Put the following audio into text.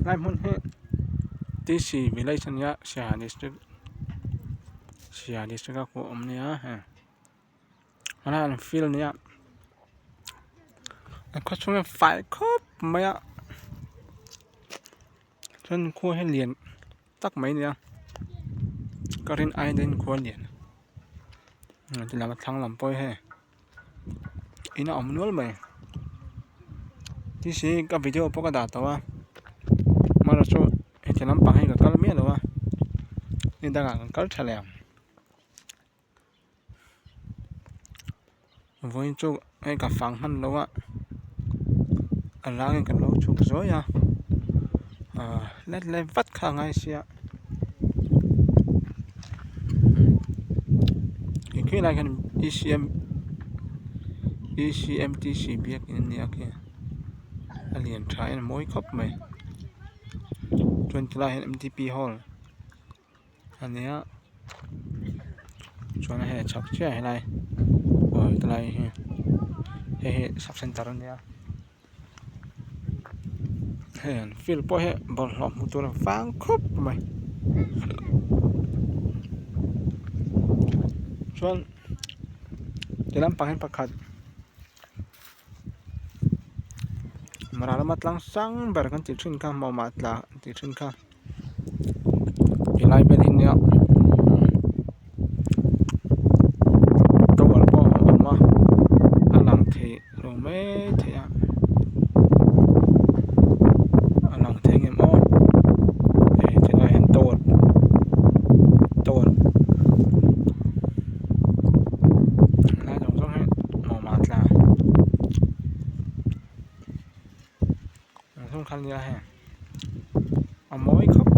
Helai hmun hi T C village a nia Siaha district Siaha district a khuh awm a nia heng helai an field a nia an khaw chhung hi a fai khawp mai a chuan khua hi lian tak mai a nia ka rin ai daihin khua a lian ti lam a thlang lam pawh hi hei in a awm nual mai tc ka video pawh ka dah tawh a amaherawhchu heti lampang hi ka kal miah lo a ni dangah kan kal tha leh ang vawiin chu hei ka fang hman lo a a langin kan lo chhuk zuai a ahh let leh vat kha a ngai sia khi lai khian E C M E C M T C biakin a ni a khi a lian tha in a mawi khawp mai chuan tilai ah hian M T P hall a ni a chuan hei a chhak chiah ah helai aw tilai hi hei hi sub center a nia hei an field pawh hi bawlhhlawh hmuh tur a vang khawp mai chuan ti lampang hi pakhat mara lama tlang sang ber kan tih thin kha mawmah tla an tih thin kha. Helai vel hi nia tower pawh a awm a a lang thei lo maithei a a lang thei ang em aw hei tilai ah hian tower tower helai zawng zawng hi nuam a tla a hnung kha nia heng. A mawi khawp.